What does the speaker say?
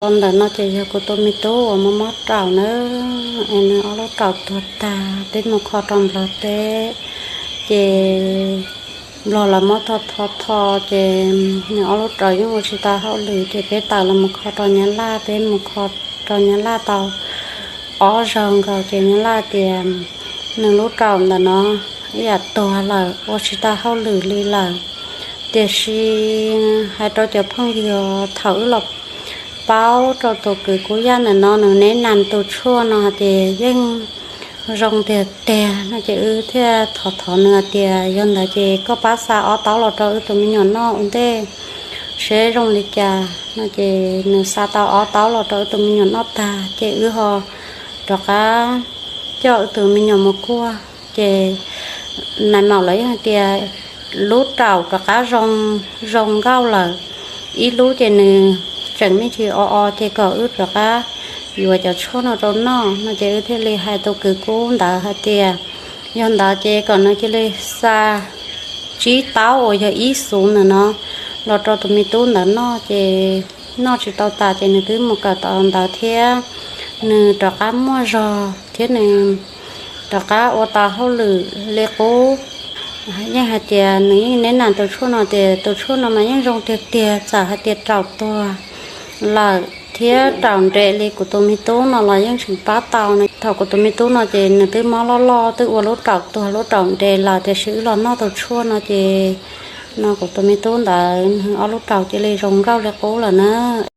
Ntawm no ces yog kuv tus me tub uas mob mob raum na, es nws ob lub raum tuag tag, peb mus kho rau Nplog teb, ces Nplog los muab tho tho tho, ces nws ob lub raum yeej ua tsis tau hauj lwm, ces peb tawm los mus kho rau Nyab Laj, peb mus kho rau Nyab Laj tau ob zaug nkaus, ces Nyab Laj tias nws lub raum ntawm no ib yam tuag lawm, ua tsis tau hauj lwm li lawm. Tiam sis hais rau cov phooj ywg thaum wb los paub rau tus kwv Kub Yaj ntawm no, nws neb nas tus tshuaj no hais tias yeej zoo tiag tiag no, ces wb thiaj thov thov nws hais tias yog ntawd ces koj pab xa ob taub los rau wb tus me nyuam noj ua ntej seb zoo li cas no, ces nws xa tau ob taub los rau wb tus me nyuam noj tag, ces wb ho rov qab coj wb tus me nyuam mus kuaj, ces nais maum lawv yeej hais tias lub raum rov qab zoo, zoo nkauj lawm. Ib lub ces nws tseem me ntsis o o, ces kom wb rov qab yuav cov tshuaj no rau noj no, ces wb thiaj li hais tus kwv Kub ntawd hais tias yog ntawd ces kom nws cia li xa tsib taub uas yog ib xuv ntawm no los rau tus me tub ntawd noj, ces noj tsis tau tas ces nws twb mus kawm tau ntawd thiab, nws rov qab muaj zog thiab nws rov qab ua tau hauj lwm li qub. Yeej hais tias nws yeej neb nas tus tshuaj no, tias tus tshuaj no mas yeej zoo tiag tiag, txawm hais tias raum tuag lawm thiab raum nres li kuv tus me tub no los yeej tseem pab tau no. Thaum kuv tus me tub no ces nws twb mob loj loj, twb ua lub raum tuag lub raum nres lawm, tiam sis wb los noj tus tshuaj no ces no kuv tus me tub ntawd nws ob lub raum cia li zoo nkauj li qub lawm na.